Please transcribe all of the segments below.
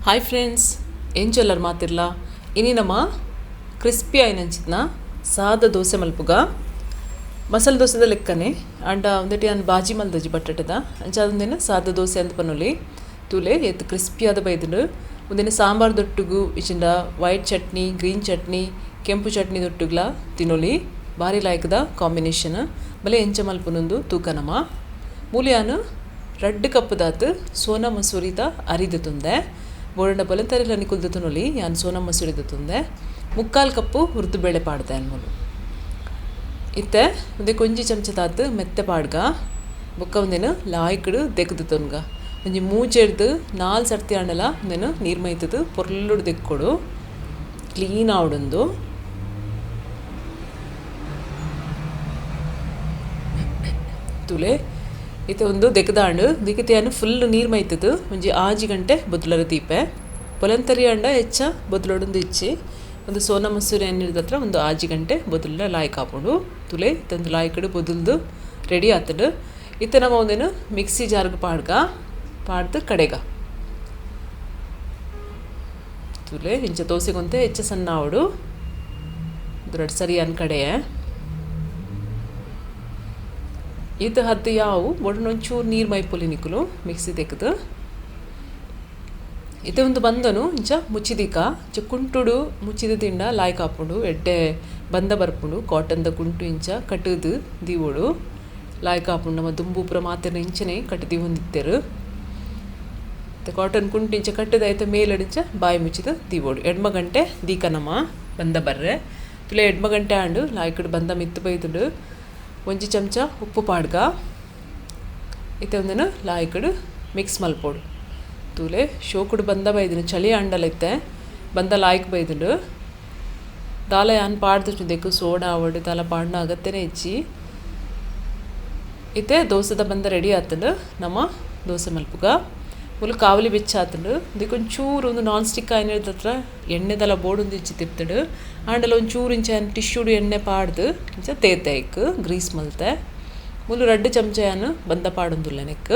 Hi friends, ಎಂಚೊಲ್ಲರ್ ಮಾತಿರ್ಲ ಇನಿ ನಮ್ಮ crispy ಆಯಿನಂಚಿತ್ನ ಸಾದ ದೋಸೆ ಮಲ್ಪುಗ ಮಸಾಲೆ ದೋಸೆದ ಲೆಕ್ಕನೆ ಅಂಡ ಒಂದೆಟಿ ಅನ್ ಬಾಜಿ ಮಲ್ದಜಿ ಬಟ್ಟಟದ ಅಂಚಾದೊಂದೇನು ಸಾದ ದೋಸೆ ಅಂತ ಪನೊಲಿ ತೂಲೆ ಏತ್ ಕ್ರಿಸ್ಪಿ ಆದ ಬೈದುಂಡು ಒಂದೇನು ಸಾಂಬಾರ್ ದೊಟ್ಟುಗು ಇಚಿಂಡ ವೈಟ್ ಚಟ್ನಿ ಗ್ರೀನ್ ಚಟ್ನಿ ಕೆಂಪು ಚಟ್ನಿ ದೊಟ್ಟುಗ್ಲ ತಿನೊಲಿ ಬಾರಿ ಲಾಯ್ಕದ ಕಾಂಬಿನೇಷನ್ ಬಲೆ ಎಂಚ ಮಲ್ಪುನೊಂದು ತೂಕನಮ ಮೂಲಿಯಾನು ರಡ್ಡ್ ಕಪ್ ದಾತ್ ಸೋನಾ ಮಸೂರಿದ ಅರಿದ ತುಂದೆ ಬೋಡಂಡ ಬೊಲಂತರಿಲ ನಿಕುಲ್ದ ತುನೊಲಿ ಯಾನ್ ಸೋನಾ ಮಸೂರಿದ ತುಂದೆ ಮುಕ್ಕಾಲು ಕಪ್ಪು ಹುರಿದು ಬೇಳೆ ಪಾಡ್ದೆ ಅನ್ಮುಲು ಇತ್ತೆ ಒಂದೆ ಕೊಂಜಿ ಚಮಚ ದಾತ್ ಮೆತ್ತೆ ಪಾಡ್ಗ ಬೊಕ್ಕ ಒಂದೇನು ಲಾಯ್ಕಡು ದೆಕ್ದು ತೊನ್ಗ ಒಂಜಿ ಮೂಜೆಡ್ದು 4 ಸರ್ತಿ ಆಂಡಲ ಒಂದೇನು ನೀರು ಮೈತದು ಪೊರ್ಲುಡು ದೆಕ್ಕೊಡು ಕ್ಲೀನ್ ಆವಡೊಂದು ತುಲೆ ಇತ್ತೆ ಒಂದು ದೆಕ್ದಾಂಡು ದಿಕ್ಕಿತೆಯನ್ನು ಫುಲ್ ನೀರು ಮೈತದು ಒಂಜಿ 6 ಗಂಟೆ ಬೊದ್ಲರ ದೀಪೆ ಪೊಲಂತರಿ ಅಂಡ ಹೆಚ್ಚ ಬೊದ್ಲೊಡೊಂದು ಇಚ್ಚಿ ಒಂದು ಸೋನಾ ಮಸೂರಿ ಹತ್ರ ಒಂದು 6 ಗಂಟೆ ಬೊದಲ ಲಾಯ್ಕ್ ಹಾಪುಂಡು ತುಲೆ ಇತ್ತೊಂದು ಲಾಯ್ಕಡು ಬೊದಲ್ದು ರೆಡಿ ಆತಡು ಇತ್ತೆ ನಮ್ಮ ಒಂದೇನು ಮಿಕ್ಸಿ ಜಾರ್ಗ್ ಪಾಡ್ಗ ಪಾಡ್ದು ಕಡೆಗ ತುಲೆ ಇಂಚ ದೋಸೆಗೊಂತೆ ಹೆಚ್ಚ ಸಣ್ಣ ಆವಡು ಎರಡು ಸರಿ ಅನ್ ಕಡೆಯೇ ಈತ ಹದ್ದು ಯಾವು ಬೊಡೊಂಚೂರು ನೀರು ಮೈಪೊಲಿ ನಿಕುಲು ಮಿಕ್ಸಿ ತೆಗೆದು ಇತ್ತೆ ಒಂದು ಬಂದನು ಇಂಚ ಮುಚ್ಚಿದಿಕ ಇಂಚ ಕುಂಟುಡು ಮುಚ್ಚಿದ ತಿಂಡ ಲಾಯ್ಕ್ ಹಾಪುಂಡು ಎಡ್ಡೆ ಬಂದ ಬರ್ಪುಂಡು ಕಾಟನ್ದ ಕುಂಟು ಇಂಚ ಕಟ್ಟುದು ದೀವೋಡು ಲಾಯ್ಕ್ ಹಾಪುಂಡು ನಮ್ಮ ದುಂಬು ಪೂರ ಮಾತೆರ್ನ ಇಂಚನೆ ಕಟ್ಟು ದೀವೊಂದಿತ್ತೆರು ಕಾಟನ್ ಕುಂಟು ಇಂಚ ಕಟ್ಟದಾಯ್ತು ಮೇಲಡಿಂಚ ಬಾಯಿ ಮುಚ್ಚಿದ ದೀವೋಡು 8 ಗಂಟೆ ದೀಕ ನಮ್ಮ ಬಂದ ಬರ್ರೆ ತುಲೆ 8 ಗಂಟೆ ಆಂಡು ಲಾಯ್ಕಡು ಬಂದ ಮಿತ್ತು ಬೈದುಂಡು ಒಂಜಿ ಚಮಚ ಉಪ್ಪು ಪಾಡ್ಗ ಇತ್ತೆ ಒಂದೇನು ಲಾಯ್ಕಡು ಮಿಕ್ಸ್ ಮಲ್ಪೋಡು ತೂಲೆ ಶೋಕುಡು ಬಂದ ಬೈದುಂಡು ಚಳಿ ಅಂಡಲೈತೆ ಬಂದ ಲಾಯ್ಕ್ ಬೈದುಂಡು ದಾಲ ಯಾನ್ ಪಾಡ್ದು ದೆಕ್ಕು ಸೋಡಾ ಆವಡು ದಾಲ ಪಾಡ್ನ ಅಗತ್ಯನೇ ಇಜ್ಜಿ ಇತ್ತೆ ದೋಸೆದ ಬಂದ ರೆಡಿ ಆತಂಡು ನಮ್ಮ ದೋಸೆ ಮಲ್ಪುಗ ಮುಲು ಕಾವಲಿ ಬೆಚ್ಚ ಆತಂಡು ಇದಕ್ಕೆ ಒಂಚೂರು ಒಂದು ನಾನ್ ಸ್ಟಿಕ್ ಆಯ್ನ ಹತ್ರ ಎಣ್ಣೆದೆಲ್ಲ ಬೋಡೊಂದು ಇಚ್ಚಿ ತಿರ್ತಡು ಆಂಡಲ ಒಂಚೂರು ಇಂಚ ಟಿಶ್ಯೂಡು ಎಣ್ಣೆ ಪಾಡ್ದು ಇಂಚ ತೇತೆ ಇಕ್ ಗ್ರೀಸ್ ಮಲ್ತೆ ಮುಲು 2 ಚಮಚ ಯಾನು ಬಂದ ಪಾಡೊಂದುಲ್ಲ ನೆಕ್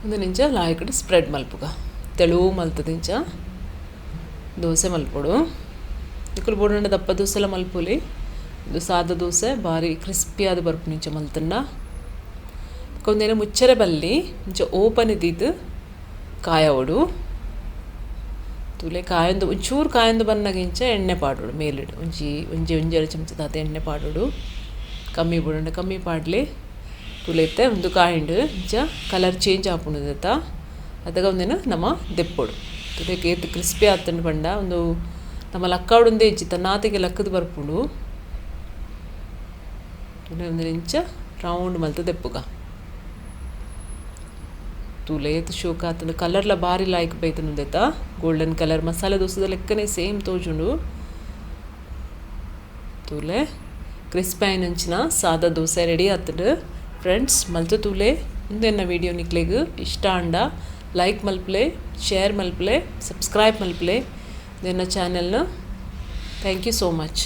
ಒಂದು ನಿಂಚ ಲಾಯ್ಕಡು ಸ್ಪ್ರೆಡ್ ಮಲ್ಪುಗ ತೆಳುವು ಮಲ್ತದ ಇಂಚ ದೋಸೆ ಮಲ್ಪೊಡು ಇಕ್ಕಲು ಬೋಡಂಡ ದಪ್ಪ ದೋಸೆಲ ಮಲ್ಪೊಲಿ ಇದು ಸಾದ ದೋಸೆ ಭಾರಿ ಕ್ರಿಸ್ಪಿಯಾದ ಬರ್ಪುಂಡು ಇಂಚ ಮಲ್ತಂಡ ಒಂದೇನು ಮುಚ್ಚರೆ ಬಲ್ಲಿ ಇಂಚ ಓಪನ್ ಇದ್ದಿದ್ದು ಕಾಯವಡು ತುಲೆ ಕಾಯೊಂದು ಒಂಚೂರು ಕಾಯೊಂದು ಬನ್ನಾಗ ಇಂಚ ಎಣ್ಣೆ ಪಾಡೋಡು ಮೇಲಿಡು ಒಂಜಿ ಒಂಜಿ ಒಂಜೆರಡು ಚಮಚ ದಾತ ಎಣ್ಣೆ ಪಾಡೋಡು ಕಮ್ಮಿ ಬಿಡೋಣ ಕಮ್ಮಿ ಪಾಡಲಿ ತುಲೆ ಇತ್ತೆ ಒಂದು ಕಾಯಿಂಡು ಇಂಚ ಕಲರ್ ಚೇಂಜ್ ಆಪುಂಡು ಅದಗ ಒಂದೇನು ನಮ್ಮ ದೆಪ್ಪೊಡು ತುಲೆ ಏತ್ ಕ್ರಿಸ್ಪಿ ಆತಂಡು ಪಂಡ ಒಂದು ನಮ್ಮ ಲಕ್ಕಾವಡೊಂದೇ ಇಜ್ಜಿ ತನ್ನಾತಿಗೆ ಲಕ್ಕದ ಬರ್ಪುಂಡು ತುಲೆ ಒಂದು ಇಂಚ ರೌಂಡ್ ಮಲ್ತ ದೆಪ್ಪುಗ ತುಲೆ ಶೋಕ ಆತಂಡು ಕಲರ್ಲ ಬಾರಿ ಲಾಯ್ಕ್ ಬೈತನುಂದೆತ ಗೋಲ್ಡನ್ ಕಲರ್ ಮಸಾಲೆ ದೋಸೆದ ಲೆಕ್ಕನೆ ಸೇಮ್ ತೋಜುಂಡು ತೂಲೆ ಕ್ರಿಸ್ಪಿ ಆಯಿನಂಚಿನ ಸಾದಾ ದೋಸೆ ರೆಡಿ ಆತಂಡು ಫ್ರೆಂಡ್ಸ್ ಮಲ್ತ ತೂಲೆ ಉಂದೆನ್ನ ವಿಡಿಯೋ ನಿಕ್ಲೆಗ್ ಇಷ್ಟ ಆಂಡ ಲೈಕ್ ಮಲ್ಪಲೆ ಶೇರ್ ಮಲ್ಪಲೆ ಸಬ್ಸ್ಕ್ರೈಬ್ ಮಲ್ಪಲೆ ಉಂದೆನ್ನ ಚಾನೆಲ್ನ. Thank you so much.